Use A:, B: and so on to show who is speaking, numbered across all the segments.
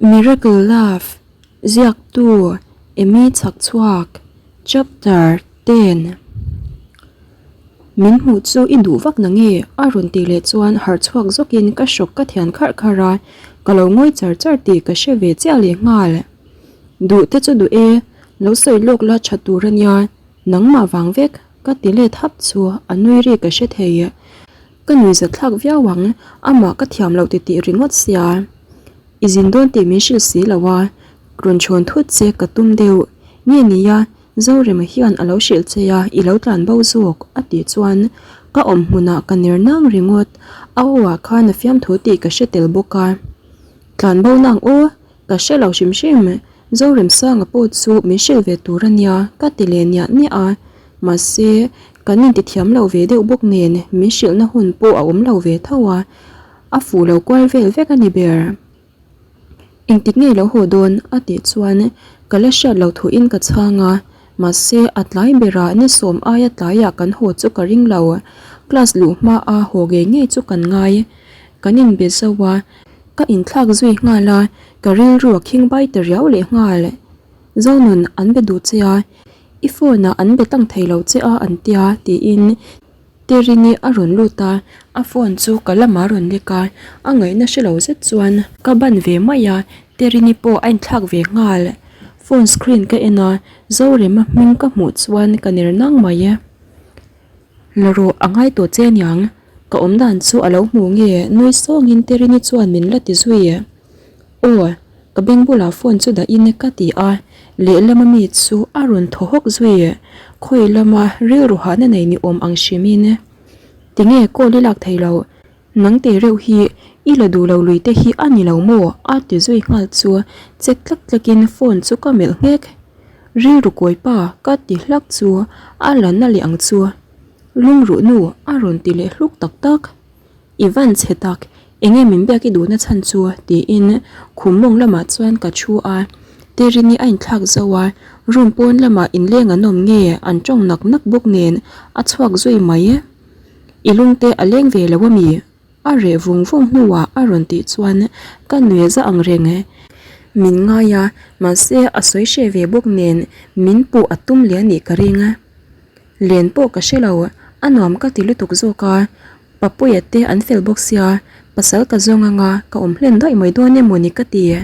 A: Miracle Love, Ziaktu, Amy Chhakchhuak, Chapter 10 Min hmuh chu i duh vak na nge? a rawn tih leh chuan harh chhuak zawkin ka hrawk ka thian kharh kharh a, ka lo ngawi char char tih ka hre ve chiah leh nghal. Duh te chu duh e, lo sawi lawk la tha tur a nia, nangmah vang vek ka ti let hap chu a nui ri ka hre thei. Ka nui zathlak viau ang, amah ka thiam loh titih ringawt sia. I zin dawn tih min hrilh si lo a, rawn chhawn thut che ka tum deuh. Nge nia, Zorema hian a lo hrilh che a, i lo tlan bo zawk, a tih chuan ka awm hmunah ka ner nang ringawt. A aw ah khan a fiamthu tih ka hre tel bawk a. Tlan bo nang aw, ka hre lo hrim hrim. Zoremsanga pawh chu min hrilh ve tur a nia, ka ti leh niah niah a. Mahse, kan intithiam lo ve deuh bawk nen min hrilhna hun pawh a awm lo ve tho a, a fuh lo kual vel vek a ni ber. Engtik ngei lo haw dawn? a tih chuan ka la hriat lo thuin ka chhang a, mahse a tlai berah ni sawm aia tlaiah kan haw chu ka ring lo. Class luh hmaa haw ngei ngei chu kan ngai. Kan inbe zo a, ka inthlak zui nghal a, ka rilru a khing bai ta riau leh nghal. Zonun an be duh che a, i phone ah an be tlang thei lo che a an tia tiin Terini a rawn lut a, a phone chu ka lamah a rawn lek a, a ngaihna hre lo zet chuan ka ban ve mai a, Terini pawh a inthlak ve nghal. Phone screen ka en a, Zorema hming ka hmuh chuan ka ner nang mai e. La rawh a ngai tawh che aniang, ka awm dan chu a lo hmu nge nui sawngin Terini chuan min la ti zui e. Aw, ka beng bulah phone chu dahin ka ti a, lehlam ami chu a rawn thaw hawk zui. Khawi lama rilru hahna nei ni awm ang hrimin. Tinge call i lak thei lo, nang te reuh hi i la duh lo lui te hi a ni lo maw? a ti zui nghal chu chek tlak tlakin phone chu ka melh nghek. Rilru kawi pa ka ti hlak chu a la na leh ang chu. Lungruh nu a rawn ti leh hluk tak tak. I van chhe tak, enge min biak i duhna chhan chu? tiin khum mawng lamah chuan ka thu a, Terini a inthlak zo a, room pawn lamah inleng an awm nge an tawng nak nak bawk nen a chhuak zui mai. I lungte a leng ve lo ami? A reh vung vung hnuah a rawn tih chuan ka nui za ang reng. Min ngai a, mahse a sawi hreh ve bawk nen min puh a tum leh a nih ka ring. Len pawh ka hre lo, a nuam ka ti lutuk zawk a. Papuia te an fel bawk sia, pasal ka zawng anga ka awm hlen daih mai dawn emaw ni ka ti.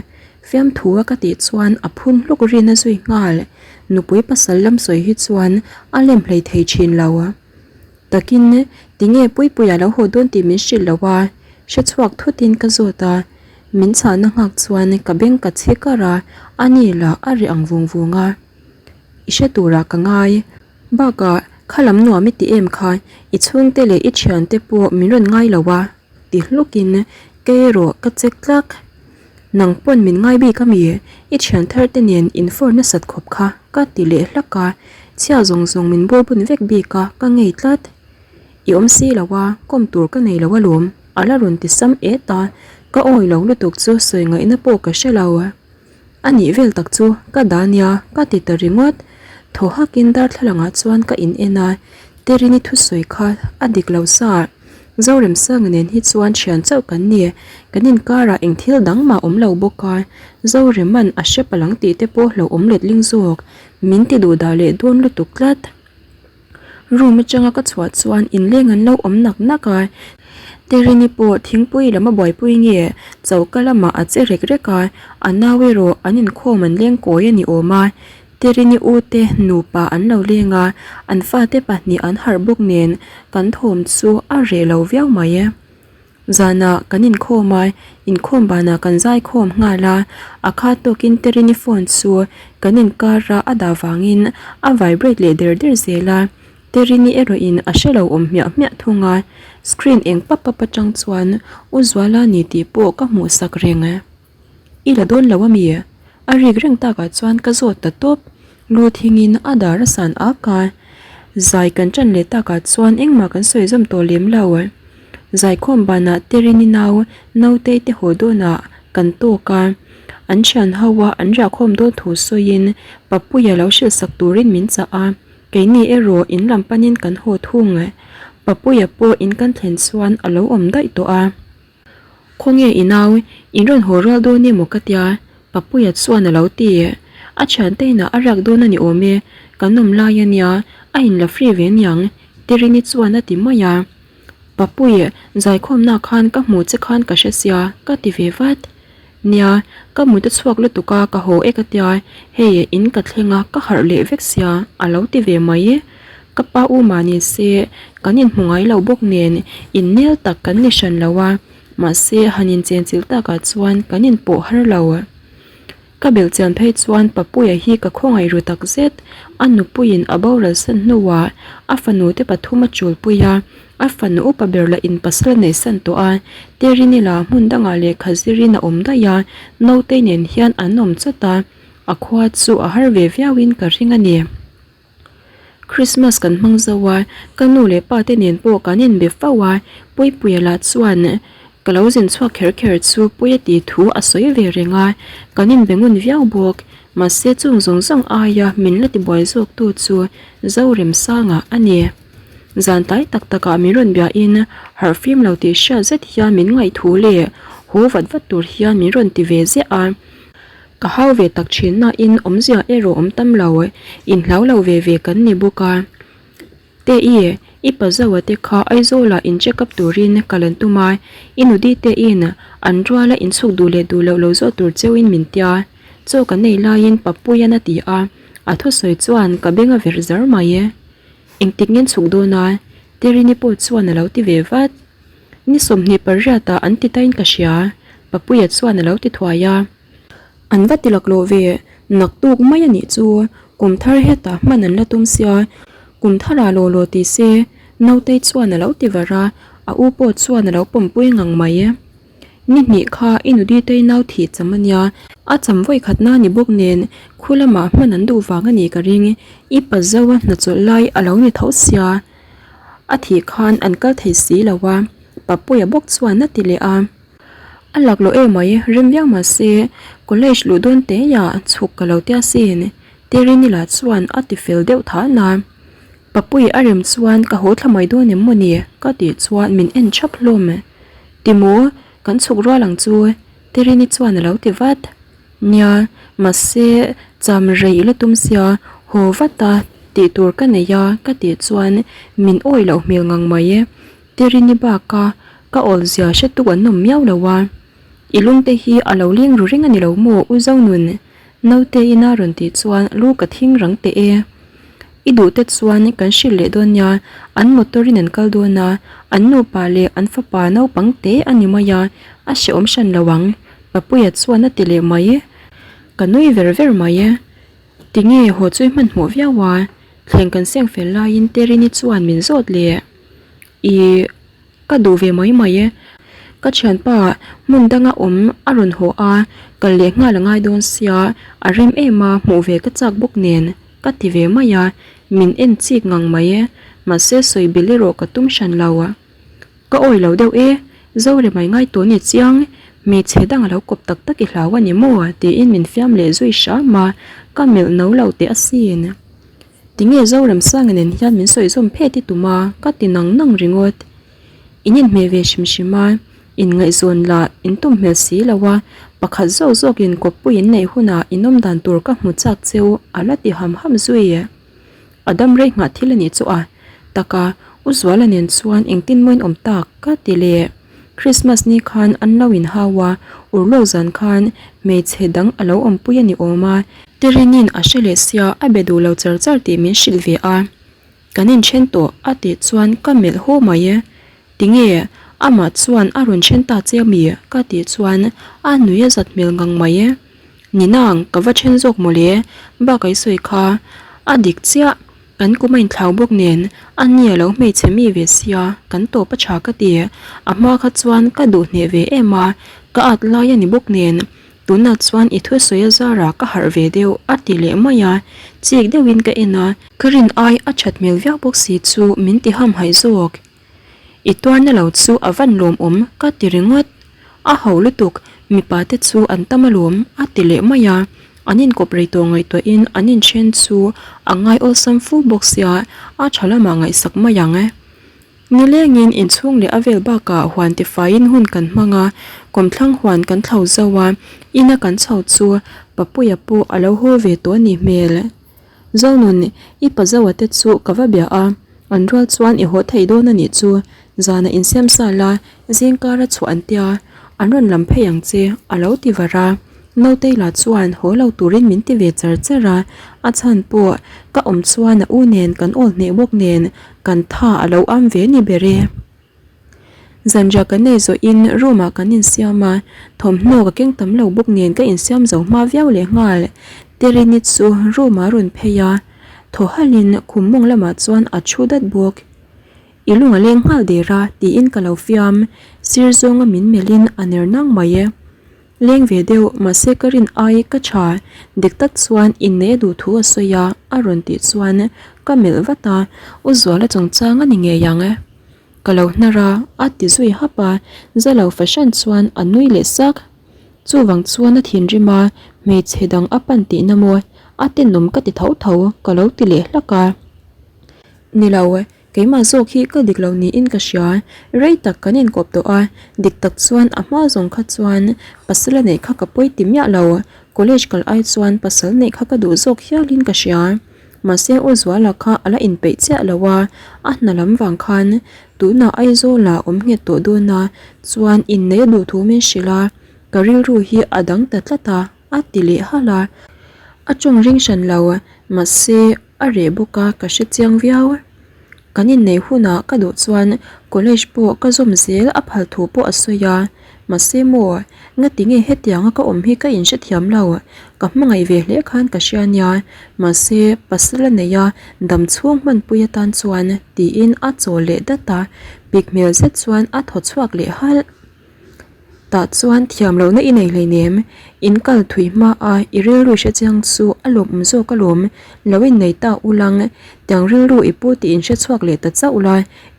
A: Fiamthu a ka tih chuan a phun hluk rin a zui nghal. Nupui pasal lam sawi hi chuan a lem hlei thei thin lo. Takin tinge Puipuia lo haw dawn tih min hrilh lo a, hre chhuak thutin ka zawt a. Min chhahna nghak chuan ka beng ka chhi kar a, a ni lah a reh ang vung vung a. I hre turah ka ngai. Bakah, kha lam nuam i ti em kha, i chhungte leh i thiante pawh min rawn ngai lo a, ti hlukin kei erawh ka check tlak. Nang pawn min ngai bik ami, i thian thar te nen in fawr nasat khawp kha, ka ti leh hlak a, chhia zawng zawng min bawr bun vek bik a, ka ngei tlat. I awm si lo a, kawm tur ka nei lo alawm, a la rawn ti sam et a, ka awi lo lutuk chu sawi ngaihna pawh ka hre lo. A nih vel tak chu ka dah nia ka ti ta ringawt. Thaw hakin darthlalangah chuan ka in en a, Terini thusawi kha a dik lo sa. Zoremsanga nen hi chuan thian chauh kan ni, kan inkarah eng thil dang mah awm lo bawk a, Zoreman a hre palang tih te pawh hlauhawm letling zawk, min ti duh dah leh dawn lutuk tlat. Room atanga ka chhuah chuan inleng an lo awm nak nak a, Terini pawh thingpui lam a buaipui nge choka lamah a che rek rek a, a nau erawh an inkhawm an leng kawi a ni awm a, Terini u te nupa an lo leng a, an fate pahnih an harh bawk nen kan thawm chu a reh lo viau mai. Zanah kan inkhawm a, inkhawm banah kan zaikhawm nghal a, a khat tawkin Terini phone chu kan inkar a a dah vangin a vibrate leh der der zel a, Terini erawhin a hre lo awm hmiah hmiah thung a, screen eng pap pap atang chuan U Zuala ni tih pawh ka hmuh sak reng. I la dawn lo ami? A rik reng takah chuan ka zawt ta tawp. Lu thingin a dar a san ak a. Zai kan ṭan leh takah chuan engmah kan sawi zawm tawh lem lo. Zaikhawm banah Terini nau Nautei te haw dawnah kan tawk a. An ṭhian ho a an riahkhawm dawn thu sawiin Papuia lo hrilh sak turin min chah a. Keini erawh in lam panin kan haw thung. Papuia pawh in kan thlen chuan a lo awm daih tawh a. Khawnge i nau, in rawn haw rual dawn emaw ka tia, Papuia chuan a lo ti. A thiante inah a riak dawn a ni awm e, kan awm lai a nia, a inla free ve niang, Terini chuan a ti mai a. Papui, zaikhawmna khan ka hmuh che khan ka hre sia, ka ti ve vat. Nia, ka mut a chhuak lutuk a, ka haw e ka tia, hei in ka thleng a, ka harh leh vek sia, a lo ti ve mai. Ka pa u mah ni se, kan inhmu ngai lo bawk nen, innel tak kan ni hran lo a, mahse han inchenchilh takah chuan kan inpawh har lo. Ka belhchian phei chuan Papuia hi ka khawngaih ru tak zet. A nupuiin a boral san hnuah a fanu te pathum a chulpui a, a fanu upa ber lah in pasal a neihsan tawh a. Terini lah hmun dangah lehkha zirin a awm daih a, Nautei nen hian an awm chawt a, a khua chu a har ve viauin ka ring a ni. Christmas kan hmang zo a, ka nu leh pa te nen pawh kan inbe fo a, Puipuia lah chuan ka lo zin chhuak kher kher chu Puia tih thu a sawi ve reng a, kan inbe ngun viau bawk. Mahse chung zawng zawng aia min la tibuai zawk tu chu Zoremsanga a ni. Zan tlai tak takah min rawn biahin harh fim lo tih hriat zet hian min ngaih thu leh haw vat vat tur hian min rawn ti ve ziah a. Ka hau ve tak thin nain awmzia erawh awm tam lo, inhlau lo ve ve kan ni bawk a. Te-i, i pa Zoa te kha Aizawlah in check up turin ka lan tum a, i nudi te-in an ruala inchhuk duh leh duh loh lo zawh tur cheuhin min tia. Chaw kan ei laiin Papuian a ti a, a thusawi chuan ka beng a verh zar mai. Engtik ngen chhuk dawn a? Terini pawh chuan a lo ti ve vat. Ni 28 ah an ti tain ka hria, Papuia chuan a lo ti thuai a. An va ti laklawh ve, naktuk mai a nih chu, kum thar hetah hman an la tum sia, kum tharah law law ti se, Nautei chuan a lo ti var a, a u pawh chuan a lo pawmpui ngang mai. Ni hnih kha i nuditei nau thih cham a nia, a cham vawi khatna ni bawk nen khu lamah hman an duh vang a nih ka ring, i pa Zoa hnachawlh lai a lo ni tho sia. A thih khan an kal thei si lo a, Papuia bawk chuan a ti leh a. A laklawh em mai, rem viau mah se, college luh dawn teiah chhuk ka lo tia sin, Terini lah chuan a ti fel deuh than a. Papui a rem chuan ka haw thla mai dawn em mawni ka tih chuan min en thap hlawm. Timaw, kan chhuk rual ang chu, Terini chuan a lo ti vat. Nia, mahse cham rei i la tum sia, haw vat a tih tur ka nei a ka tih chuan min awih loh hmel ngang mai e. Terini baka ka awl zia hre tuk an awm miau lo a. I lungte hi a lo leng ru reng a ni lo maw U Zonun? Naute ina rawn tih chuan lu ka thing rang teh e. I duh te chuan kan hrilh leh dawn nia, an motor in an kal dawn a, an nupa leh an fapa naupang te a ni mai a, a hrehawm hran lo ang. Papuia chuan a ti leh mai. Ka nui ver ver mai. Tinge haw chu i hmanhmawh viau a, thleng kan seng fel laiin Terini chuan min zawt leh. Ih, ka duh ve mai mai. Ka thianpa hmun danga awm a rawn haw a, kal leh nghal a ngai dawn sia, a rem em a, hmuh ve ka chak bawk nen ka ti ve mai a, min en chik ngang mai. Mahse sawi bil erawh ka tum hran lo. Ka awi lo deuh e, Zore mai ngai tawh ni chiang, hmeichhe dang a lo kawp tak tak i hlau a ni maw? tiin min fiam leh zui hram a, ka melh no lo teh asin. Tinge Zoremsanga nen hian min sawi zawm phet i tum a? ka ti nang nang ringawt. In inhmeh ve hrim hrim a, inngaihzawn lah in tum hmel si lo a, pakhat zawk zawkin kawppui in neih hunah in awm dan tur ka hmu chak cheu a la ti ham ham zui. A dam rei nghah thil a nih chu a tak a, U Zuala nen chuan engtin maw in awm tak ka ti leh. Christmas ni khan an lo inhau a, urlawk zan khan hmeichhe dang a lo awmpui a ni awm a. Terinin a hre leh sia a be duh lo char char tih min hrilh ve a, kan inthen tawh a tih chuan ka melh haw mai e. Tinge? Amah chuan a rawn then ta che ami? Ka tih chuan a nui a zat hmel ngang mai e. Ninang, ka va then zawk mawle, bak ai sawi kha. A dik chiah, kan kum a inthlau bawk nen, a ni a lo hmeichhe mi ve sia, kan tawp a tha ka ti. A hma kha chuan ka duh hneh ve em a, ka at lai a ni bawk nen, tunah chuan i thusawi a zarah ka harh ve deuh a ti leh mai a, chik deuhin ka en a. Ka rin ai a that hmel viau bawk si chu min ti hamhaih zawk. I tuarna lo chu a van lawmawm ka ti ringawt. A ho lutuk, mipa te chu an tam alawm a ti leh mai a. An inkawp rei tawh ngaihtuahin an inthen chu a ngai awlsam fu bawk sia, a tha lamah ngaihsak mai ang e. Nilengin inchhung leh a vel bakah huan tifaiin hun kan hmang a, kawmthlang huan kan thlo zo a, ina kan chho chu Papuia pawh a lo haw ve tawh a nih hmel. Zonun, i pazoa te chu ka va bia a, an rual chuan i haw thei dawn a nih chu, zanah insiam sa la, zingkara chhuah an tia, an rawn lam phei ang che, a lo ti var a. Nautei lah chuan haw lo turin min ti ve char char a, a chhan pawh ka awm chuan a u nen kan awl hneh bawk nen kan tha a lo am ve ni ber e. Zanriah kan nei zawhin room ah kan insiam a, thawmhnaw ka keng tam lo bawk nen ka insiam zo hma viau leh nghal. Terini chu room ah a rawn phei a, thaw halhin khum mawng lamah chuan a thu dat bawk. I lung a leng nghal der a tiin ka lo fiam, sir zawnga min melhin a ner nang mai e. Leng ve deuh, mahse ka rin ai ka tha, dik tak chuan inneih a duh thu a sawi a, a rawn tih chuan ka melh vat a, U Zuala chungchang a ni ngei ang. Ka lo hnar a, a ti zui hap a, za lo fahran chuan a nui leh sak. Chuvang chuan a thinrim a, hmeichhe dang a pan tihna maw, a tenawm ka ti tho tho, ka lo ti leh hlak a. Ni lo, keimah zawk hi ka dik lo niin ka hria, rei tak kan inkawp tawh a, dik tak chuan a hma zawng kha chuan pasal a neih kha ka pawi ti miah lo, college kal ai chuan pasal neih kha ka duh zawk hialin ka hria. Mahse U Zuala kha a la inpeih chiah lo a, a hna lam vang khan tunah Aizawl ah awm nghet tawh dawn a, chuan inneih a duh thu min hrilh a, ka rilru hi a dang ta tlat a, a ti leh halh a. A tawng ring hran lo, mahse a reh bawk a, ka hre chiang viau. Kan inneih hunah ka duh chuan college pawh ka zawm zel a phal thu pawh a sawi a, mahse maw ngati nge hetianga ka awm hi ka inhrethiam lo, ka hmangaih ve hle khan ka hria nia, mahse pasal a nei a dam chhung hmanpui atan chuan tiin a chawl leh dat a, pik hmel zet chuan a thaw chhuak leh halh. Tah chuan thiam lohna i nei hleinem, in kal thui hma a i rilru hre chiang chu a lawmawm zawk alawm, lo in nei ta ulang, tiang rilru i pu tih in hre chhuak leh ta chauh la,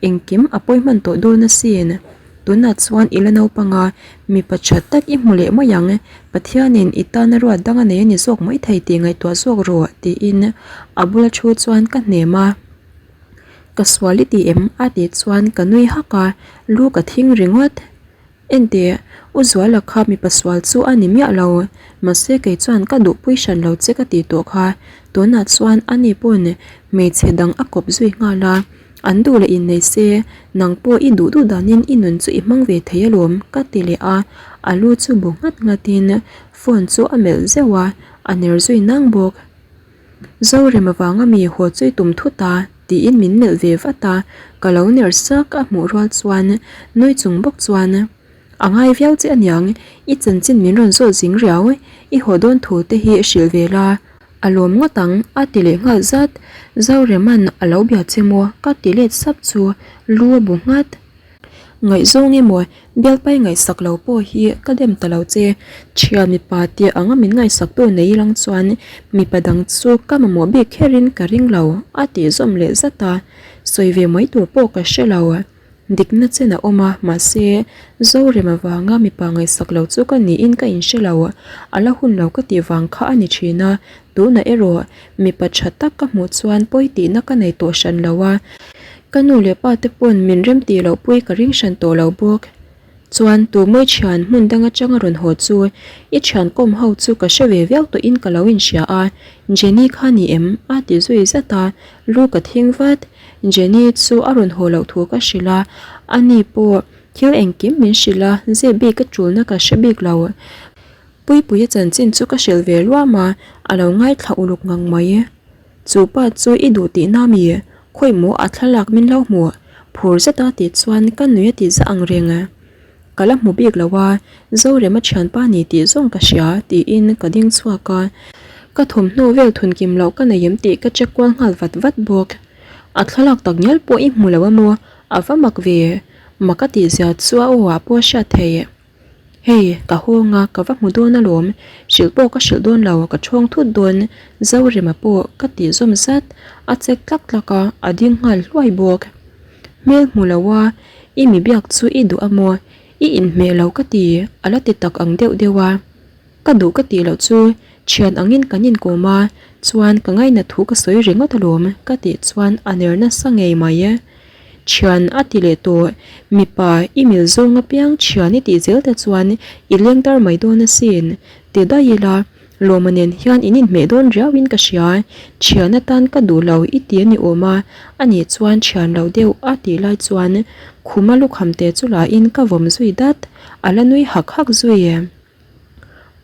A: engkim a pawi hman tawh dawn asin. Tunah chuan i la naupang a, mipa tha tak i hmu leh mai ang, Pathianin i tana ruat dang a nei a ni zawk mai thei tih ngaihtuah zawk rawh tiin a bula thu chuan ka hnem a. Ka sual i ti em? a tih chuan ka nui hak a, lu ka thing ringawt. Enteh, U Zuala kha mipa sual chu a ni miah lo, mahse kei chuan ka duhpui hran lo che ka tih tawh kha, tunah chuan ani pawn hmeichhe dang a kawp zui nghal a, an duh leh innei se, nang pawh i duh duh danin i nun chu i hmang ve thei alawm ka ti leh a, a lu chu bu nghat nghatin phone chu a melh zeuh a, a ner zui nang bawk. Zorem avanga mi haw chu i tum thut a tiin min melh ve vat a, ka lo ner sak a hmuh rual chuan nui chung bawk chuan A ngai viau che aniang, i chanchin min rawn zawt zing riau, i haw dawn thu te hi hrilh ve la, a lawm ngawt ang a ti leh nghal zat, Zorema'n a lo bia che maw ka ti let sap chu lu a bu nghat. Ngaihzawng emaw bialpai ngaihsak lo pawh hi ka dem ta lo che. Thian mipa tih anga min ngaihsak tu nei lang chuan mipa dang chu ka mamawh bik kherin ka ring lo a tih zawm leh zat a, sawi ve mai tur pawh ka hre lo. Dikna chen a awm a, mahse Zorem avanga mipa ngaihsak lo chu ka niin ka inhre lo. A la hun lo ka tih vang kha a ni thin a, tunah erawh mipa tha tak ka hmuh chuan pawi tihna ka nei tawh hran lo a. Ka nu leh pa te pawn min rem tih loh pui ka ring hran tawh lo bawk. Chuan tu mawi thian hmun dang atanga rawn haw chu i thian kawm ho chu ka hre ve viau tawh in ka lo inhria a, Jenny kha ni em? a ti zui zat a, lu ka thing vat. Jenny chu a rawn haw loh thu ka hrilh a, ani pawh thil engkim min hrilh a, zep bik ka tulna ka hre bik lo. Puipuia chanchin chu ka hrilh ve luam a, a lo ngaithla uluk ngang mai. Chu pa chu i duh tihna mi? Khawi maw a thlalak min lo hmuh? Phur zeta tih chuan ka nui a tih zah ang reng. Ka la hmu bik lo a, Zorema thianpa ni tih zawng ka hria tiin ka ding chhuak a. Ka thawmhnaw vel thun kim loh ka nei em tih ka check kual nghal vat vat bawk. A thlalak tak ngial pawh i hmu lo a maw? A va mak ve. Mak a tih zia chu a aw ah pawh a hriat theih. Hei, ka hawng a, ka va hmu dawn alawm, hrilh pawh ka hrilh dawn lo, ka thawng thut dawn, Zorema pawh ka tih zawm zat, a chek tlak tlak a, a ding nghal hluai bawk. Hmel hmu lo a, i mi biak chu i duh a maw? I inhmeh lo ka ti, a la ti tak ang deuh deuh a. Ka duh ka tih loh chu thian angin kan inkawm a, chuan ka ngainat thu ka sawi ringawt alawm ka tih chuan a ner nasa ngei mai. Thian a ti leh tawh. Mipa, i mil zawng apiang thian i tih zel te chuan i leng tar mai dawn asin. Ti daih ila, Lawma nen hian in inhmeh dawn riauin ka hria. Thian atan ka duh lo i ti a ni awm a, ani chuan thian lo deuh a tih lai chuan khuma lukham te chu lahin ka vawm zui dat, a la nui hak hak zui.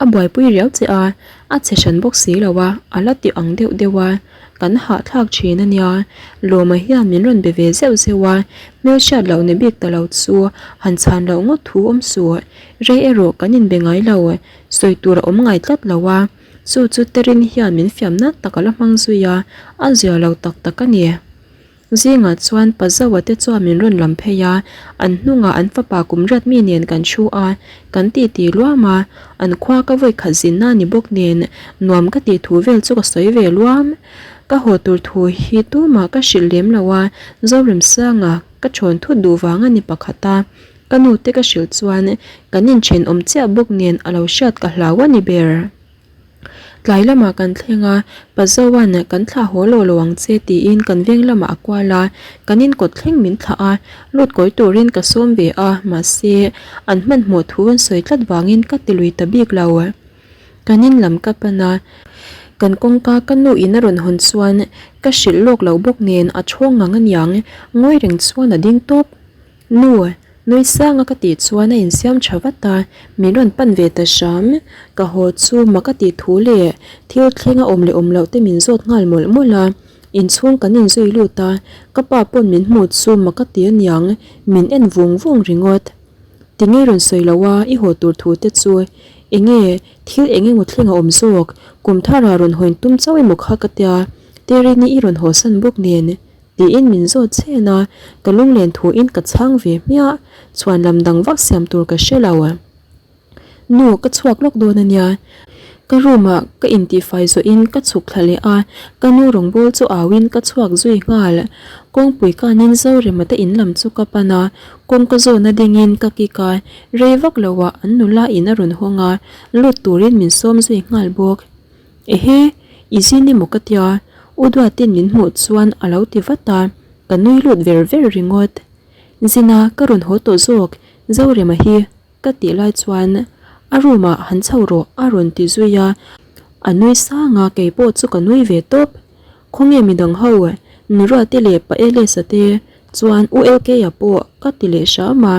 A: A buaipui riau che a, a che hran bawk si lo a, a la ti ang deuh deuh a, kan hahthlak thin a nia. Lawma hian min rawn be ve zeuh zeuh a, hmelhriat loh ni bik ta lo chu han chhan loh ngawt thu awm suh. Rei erawh kan inbe ngai lo, sawi tur a awm ngai tlat lo a, chu chu Terin hian min fiam nat tak a la hmang zui a, a zia lo tak tak a ni. Zingah chuan pa Zoa te chuan min rawn lam phei a, an hnungah an fapa kum riat mi nen kan thu a, kan titi luam a, an khua ka vawi khat zinna ni bawk nen nuam ka tih thu vel chu ka sawi ve luam. Ka haw tur thu hi tumah ka hrilh lem lo a, Zoremsanga ka thawn thut duh vang a ni pakhat a, ka nu te ka hrilh chuan kan inthenawm chiah bawk nen a lo hriat ka hlau a ni ber. Tlai lamah kan thleng a, Pa Zoan kan thlah haw lo lo ang che tiin kan veng lamah a kual a, kan inkawt thleng min thlah a, lut kawi turin ka sawm ve a, mahse an hmanhmawh thu an sawi tlat vangin ka ti lui ta bik lo. Kan in lam ka pan a, kan kawngka ka nu in a rawn hawn chuan ka hrilh lawk lo bawk nen a chhawng ngang aniang, ngawi reng chuan a ding tawp. Nu, nui sanga ka tih chuan a insiam tha vat a, min rawn pan ve ta hram. Ka haw chu mak a tih thu leh thil thleng a awm leh awm loh te min zawt nghal mawlh mawlh a. Inchhung kan inzui lut a, ka pa pawn min hmuh chu mak a ti aniang, min en vung vung ringawt. Tinge rawn sawi lo a, i haw tur thu te chu enge thil eng emaw thleng a awm zawk, kum thar ah rawn hawn tum chauh emaw kha ka tia, Terini i rawn haw san bawk nen. Tiin min zawt chhen a, ka lunglen thuin ka chhang ve hmiah, chhuan lam dang vak siam tur ka hre lo. Nu, ka chhuak lawk dawn a nia. Ka room ah ka intihfai zawhin ka chhuk thla leh a, ka nu rawngbâwl chu auin ka chhuak zui nghal. Kawngpui kanin Zorema te in lam chu ka pan a, kawngka zawna dingin ka kik a, rei vak loah an nula in a rawn hawng a, lut turin min sawm zui nghal bawk. Ehe, i zin emaw ka tia, U Duatin min hmuh chuan a lo ti vat a, ka nui lut ver ver ringawt. Zina ka rawn haw tawh zawk, Zorema hi ka tih lai chuan a room ah han chho rawh a rawn ti zui a, a nui sang a keipawh chu ka nui ve tawp. Khawnge midang ho, Nuruate leh Pa Elesa te chuan U LK-a pawh ka ti leh hram a,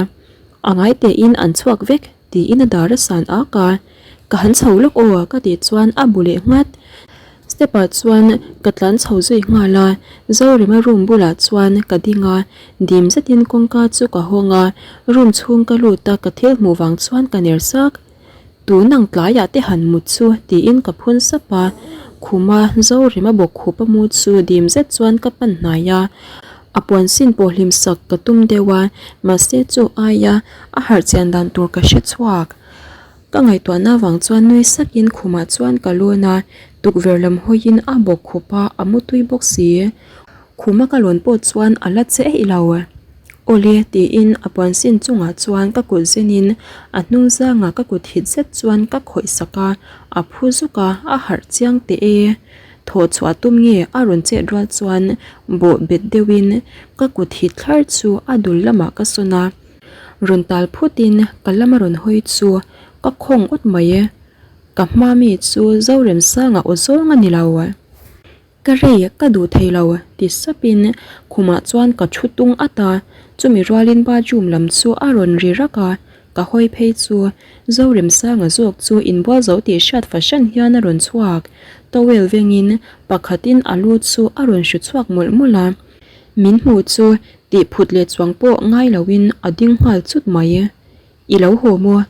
A: a ngai tein an chhuak vek. Tiin a dar a san ak a, Ka han chho lawk aw ka tih chuan a bu leh nghat. Step ah chuan ka tlan chho zui nghal a, Zorema room bulah chuan ka ding a, dim zetin kawngka chu ka hawng a, room chhung ka lut a ka thil hmuh vang chuan ka ner sak. Tun ang tlaiah te han mut chu tiin ka phun sap a, khuma Zorema bawk khup a mu chu dim zet chuan ka pan hnai a, a puan sin pawh hlim sak ka tum deuh a, mahse chu aia A harh chian dan tur ka hre chhuak. Ka ngaihtuahna vang chuan nui sakin khumah chuan ka lawn a, tukverh lam hawiin a bawk khup a, a mutui bawk si. Khuma ka lawn pawh chuan a la che eih lo. Awle tiin a puan sin chungah chuan ka kut zenin a hnung zangah ka kut hit zet chuan ka khawih sak a, a phu zuk a, a harh chiang teh e. Thawh chhuah tum nge a rawn chet rual chuan bawh bet deuhin ka kut hit thlar chu a dul lamah ka sawn a. Rawn tal phutin ka lama rawn hawi chu ka khawng awt mai e. Ka hma mi chu Zoremsanga aw zawng a ni lo. Ka rei ka duh thei lo ti sapin khumah chuan ka thu tung at a, chumi rualin bathroom lam chu a rawn ri rak a, ka hawi phei chu Zoremsanga zawk chu inbual zo tih hriat fahran hian a rawn chhuak. Towel vengin pakhatin a lu chu a rawn hru chhuak mawlh mawlh a. Min hmuh chu tih phut leh chuang pawh ngai loin a ding nghal chut mai. I lo haw maw?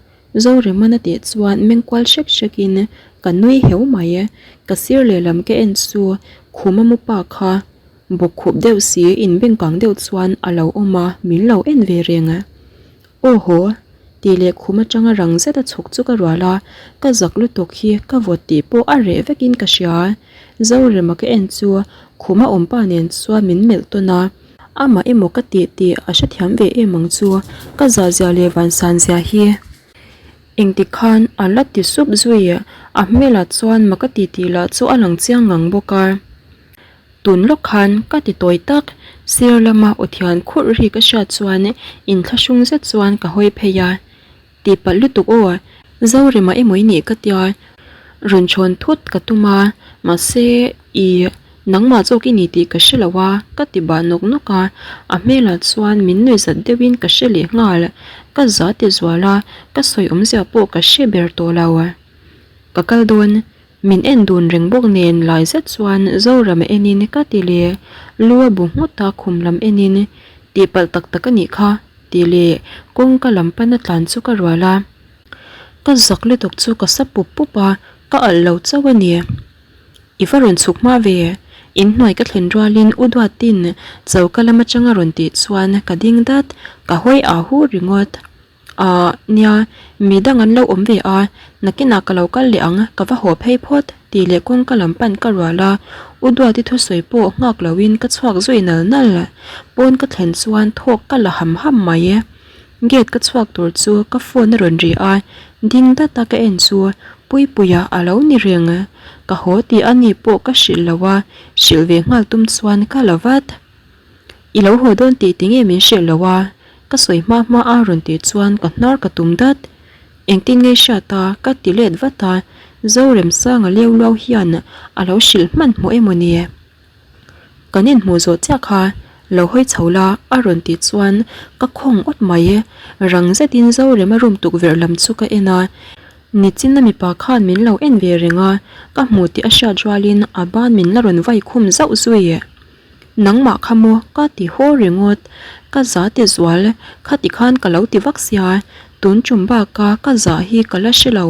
A: Zoremana tih chuan meng kual hrek hrekin ka nui heu mai. Ka sir lehlam ka en chu khuma mu pa kha bawk khup deuh si inbengkang deuh chuan a lo awm a, min lo en ve reng. Aw haw! Tih leh khum atanga rang zet a chhuk chu ka rual a, ka zak lutuk hi ka vawt tih pawh a reh vekin ka hria. Zorema ka en chu khuma awm pa nen chuan min melh tawn a, amah emaw ka tih tih a hrethiam ve em ang chu, ka zah zia leh vansan zia hi engtik khan a la ti sup zui, a hmelah chuan maka ti tih lah chu a lang chiang ngang bawk a. Tun lawk khan ka ti tawi tak, sir lama aw thian khurh ri ka hriat chuan inthlahrung zet chuan ka hawi phei a. Tihpalh lutuk aw, Zorema emaw i nih ka tia, rawn chhawn thut ka tum a, mahse i nangmah zawk i ni tih ka hre lo a, ka ti bah nawk nawk a, a hmelah chuan min nuih zat deuhin ka hre leh nghal, ka za ti zual a, ka sawi awmzia pawh ka hre ber tawh lo. Ka kal dawn, Min en dun reng bawk nen lai zet chuan Zorama enin ka ti leh lu a bu nghut a khum lam enin tihpalh tak tak a nih kha tih leh kawngka lam pana tlan chu ka rual a. Ka zak lutuk chu ka sa pup pup a, ka alh lo chauh a ni. I va rawn chhuk hma ve, inhnuai ka thlen rualin U Duatin choka lam atanga rawn tih chuan ka ding dat, ka hawi ahu ringawt. Ahh, nia, mi dang an lo awm ve a, nakinah ka lo kal leh ang, ka va haw phei phawt, tih leh kawngka lam pan ka rual a, U Duati thusawi pawh nghak loin ka chhuak zui nal nal. Pawn ka thlen chuan thawk ka la ham ham mai. Gate ka chhuak tur chu ka phone a rawn ri a, ding dat a ka en chu Puipuia a lo ni reng. Ka haw tih a ni pawh ka hrilh lo a, hrilh ve nghal tum chuan ka la vat. I lo haw dawn tih tinge min hrilh lo a? Ka sawi hma hma a rawn tih chuan ka hnar ka tum dat. Engtin nge hriat a? Ka ti let vat a, Zoremsanga leu luau hian a lo hrilh hmanhmawh emaw ni? Kan inhmuh zawh chiah kha lo hawi chho la a rawn tih chuan ka khawng awt mai. Rang zetin Zorema room tukverh lam chu ka en a, Nichina mipa khan min lo en ve reng a, ka hmu tih a hriat rualin a ban min la rawn vai khum zauh zui. Nangmah kha maw ka ti haw ringawt, ka za ti zual, khati khan ka lo ti vak sia, tun tum baka ka zah hi ka la hre lo,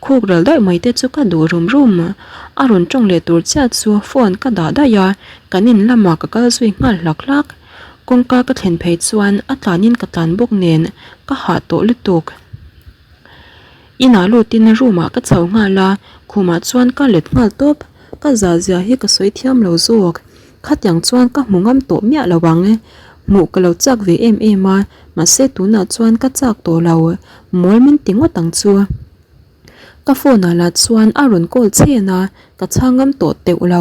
A: khuk ral daih mai te chu ka duh rum rum. A rawn tawng leh tur chiah chu phone ka dah daih a, kan in lamah ka kal zui nghal hlak hlak. Kawngka ka thlen phei chuan a tlanin ka tlan bawk nen ka hah tawh lutuk. Inah lutin room ah ka chho nghal a, khumah chuan ka let nghal tawp. Ka za zia hi ka sawi thiam lo zawk. Khatiang chuan ka hmu ngam tawh miah lo ang. Hmuh ka lo chak ve em em a, mahse tunah chuan ka chak tawh lo. Mawl min ti ngawt ang chu. Ka phone ah lah chuan a rawn call chhen a, ka chhang ngam tawh teuh lo.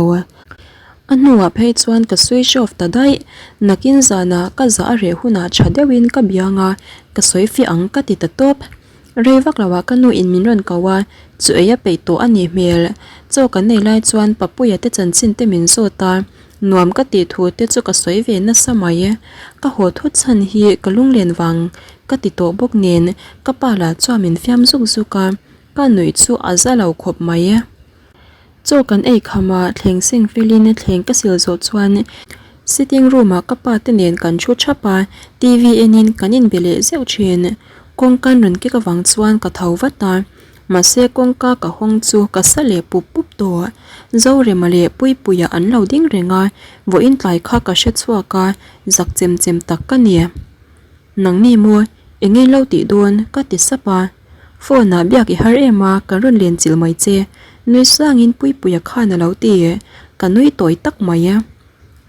A: A hnuah phei chuan ka switch off ta daih. Nakin zanah ka zah a reh hunah tha deuhin ka biang a, ka sawi fiah ang ka ti ta tawp. Rei vak loah ka nu in min rawn ko a, chu ei a peih tawh a nih hmel. Chaw kan nei lai chuan Papuia te chanchin te min zawt a, nuam ka tih thu te chu ka sawi ve nasa mai. Ka haw thut chhan hi ka lunglen vang ka ti tawh bawk nen ka pa lah chuan min fiam zuk zuk a, ka nuih chu a za lo khawp mai. Chaw kan ei kham a, thleng seng felin thleng ka sil zawh chuan sitting room ah ka pa te nen kan thu thap a, TV enin kan inbe leh zeuh thin. Kawngka rawn kek avang chuan ka tho vat a, mahse kawngka ka hawng chu ka sa leh pup pup tawh. Zorema leh Puipuia an lo ding reng a, vawiin tlai kha ka hre chhuak a, zak chem chem tak ka ni. Nangni maw, eng eng lo tih dawn? ka ti sap a. Phone ah biak i har em a, kan rawn len chilh mai che. Nui sangin Puipuia khan a lo ti. Ka nui tawi tak mai.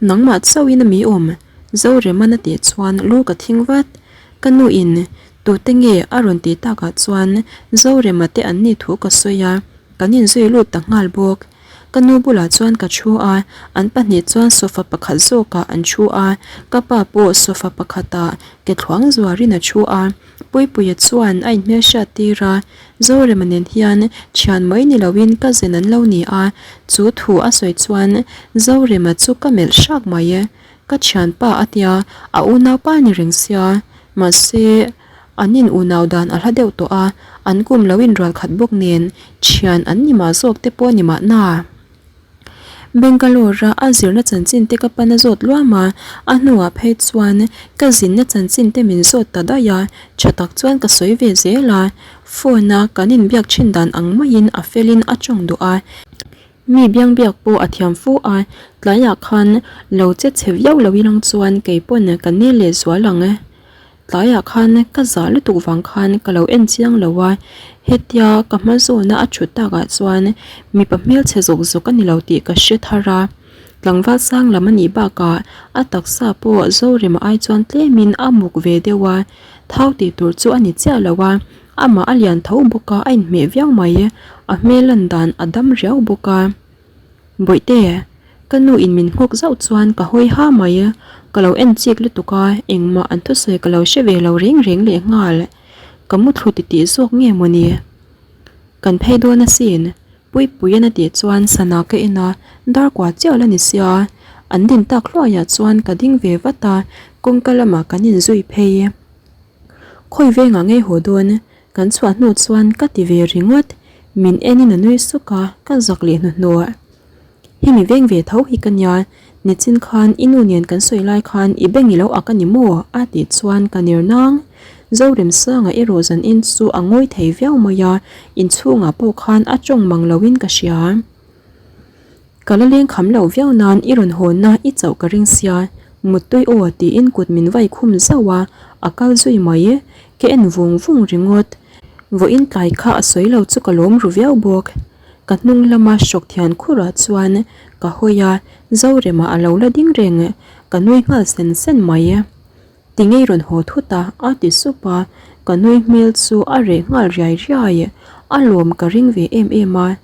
A: Nangmah chauhin a mi awm? Zoremana tih chuan lu ka thing vat. Ka nu in, Tute nge? a rawn tih takah chuan Zorema te an nih thu ka sawi a, kan inzui lut ta nghal bawk. Ka nu bulah chuan ka thu a, an pahnih chuan sofa pakhat zawkah an thu a, ka pa pawh sofa pakhatah ke thluang zuarin a thu a, Puipuia chuan a inhmelhriat tir a, Zorema nen hian thian mai ni loin cousin an lo ni a, chu thu a sawi chuan Zorema chu ka melh hrak mai, ka thianpa a tia, a unaupa ni reng sia, mahse. An in unau dan a hla deuh tawh a, an kum lo in rual khat bawk nen thian an ni mah zawk te pawh a ni mahna. Bangalore a a zirna chanchin te ka pan a zawt luam a, a hnuah phei chuan ka zinna chanchin te min zawt ta daih a, tha tak chuan ka sawi ve zel a, phone a kan inbiak thin dan ang maiin a felin a tawng duh a. Mi biang biak pawh a thiam fu a, tlaiah khan lo che chhe viau lo ilang chuan kei pawn ka nel leh zual ang e. Tlaiah khan ka zah lutuk vang khan ka lo en chiang lo a, hetia ka hma zawna a thut takah chuan mipa hmelchhe zawk zawk a ni lo tih ka hre thar a. Tlangval sang lam a nih bakah a taksa pawh Zorema ai chuan tlemin a muk ve deuh a, thau tih tur chu a ni chiah lo a, amah a lian tho bawk a, a inhmeh viau mai, a hmel lan dan a dam riau bawk a. Bawihte! Ka nu in min nghawk zauh chuan ka hawi ha mai. Ka lo en chik lutuk a, engmah an thusawi ka lo hre ve lo reng reng leh nghal. Ka muthlu titih zawk nge mawni? Kan phei dawn asin. Puipuian a tih chuan sana ka en a, dar kua chiah la ni sia. An din tak hluaiah chuan ka ding ve vat a, kawngka lamah kan inzui phei. Khawi vengah ngei haw dawn? Kan chhuah hnu chuan ka ti ve ringawt. Min enin a nui suk a, ka zak leh hnuhnawh. Hemi veng ve tho hi ka nia, nichin khan i nu nen kan sawi lai khan i beng i lo ak a ni maw? a tih chuan ka ner nang. Zoremsanga erawh zan in chu a ngawi thei viau mai a, inchhungah pawh khan a tawng mang loin ka hria. Ka la leng kham lo viau nan i rawn hawnna i chauh ka ring sia, muttui aw tiin kut min vai khum zauh a, a kal zui mai. Ka en vung vung ringawt. Vawiin tlai kha a sawi lo chu ka lawm ru viau bawk. Ka hnung lama hrawk thian khurah chuan ka hawi a, Zorema a lo la ding reng, ka nui nghal sen sen mai. Ti ngei rawn haw thut a, a ti sup a, ka nui hmel chu a reh nghal riai riai, a lawm ka ring ve em em a.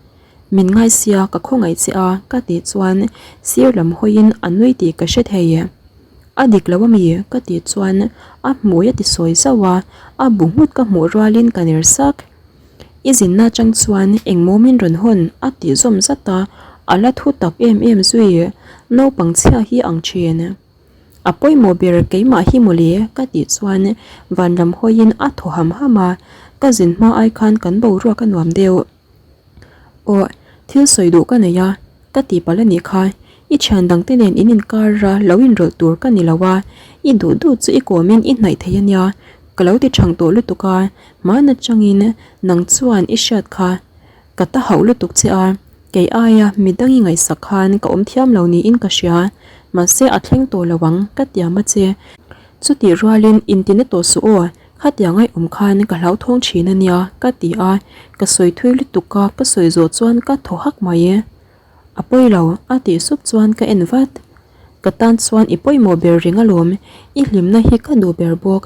A: Min ngai sia ka khawngaih che a, ka tih chuan sir lam hawiin a nui tih ka hre thei. A dik lo ami? ka tih chuan a hmui a ti sawi zauh a, a bu nghut ka hmuh rualin ka ner sak. I zinna atang chuan engmaw min rawn hawn a tih zawm zat a, a la thu tak em em zui. Naupang chhia hi ang thin. A pawimawh ber keimah hi mawle ka tih chuan van lam hawiin a thaw ham ham a, ka zin hma ai khan kan boruak a nuam deuh. Aw, thil sawi duh ka nei a, ka ti palh a nih kha. I thian dangte nen in inkar a lo inrawlh tur ka ni lo a, i duh duh chu i kawmin i hnaih thei a nia. Ka lo ti thang tawh lutuk a, hman atangin nang chuan i hriat kha ka ta hauh lutuk che a, kei aia midang i ngaihsak khan ka awm thiam lo niin ka hria, mahse a thleng tawh lo ang ka tiam a che. Chutih rualin intina tawh suh aw, khatiang ai awm khan ka hlauthawng thin a nia ka ti a, ka sawi thui lutuk a, ka sawi zawh chuan ka thaw hak mai e. A pawi lo, a tih sup chuan ka en vat. Ka tan chuan i pawimawh ber reng alawm, i hlimna hi ka duh ber bawk.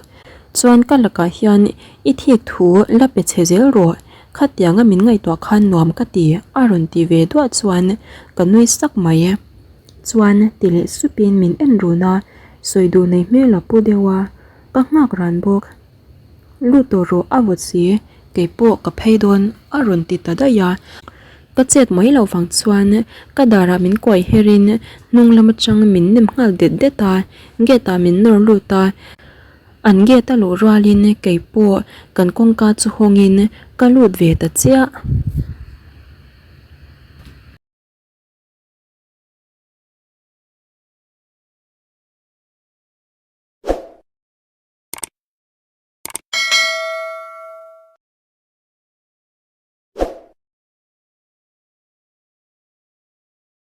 A: Chuan ka lakah hian i thik thu la pe chhe zel rawh, khatianga min ngaihtuah khan nuam ka ti, a rawn ti ve duah chuan ka nui sak mai. Chuan ti leh supin min en run a, sawi duh nei hmel a pu deuh a, ka nghak ran bawk. Lut tawh rawh a vawt si, keipawh ka phei dawn a rawn ti ta daih a. Ka chet mai loh vang chuan ka darah min kuai her in hnung lam atang min nem nghal det det a, gate ah min nawr lut a. An gate a luh rualin keipawh kan kawngka chu hawngin ka lut ve ta chiah.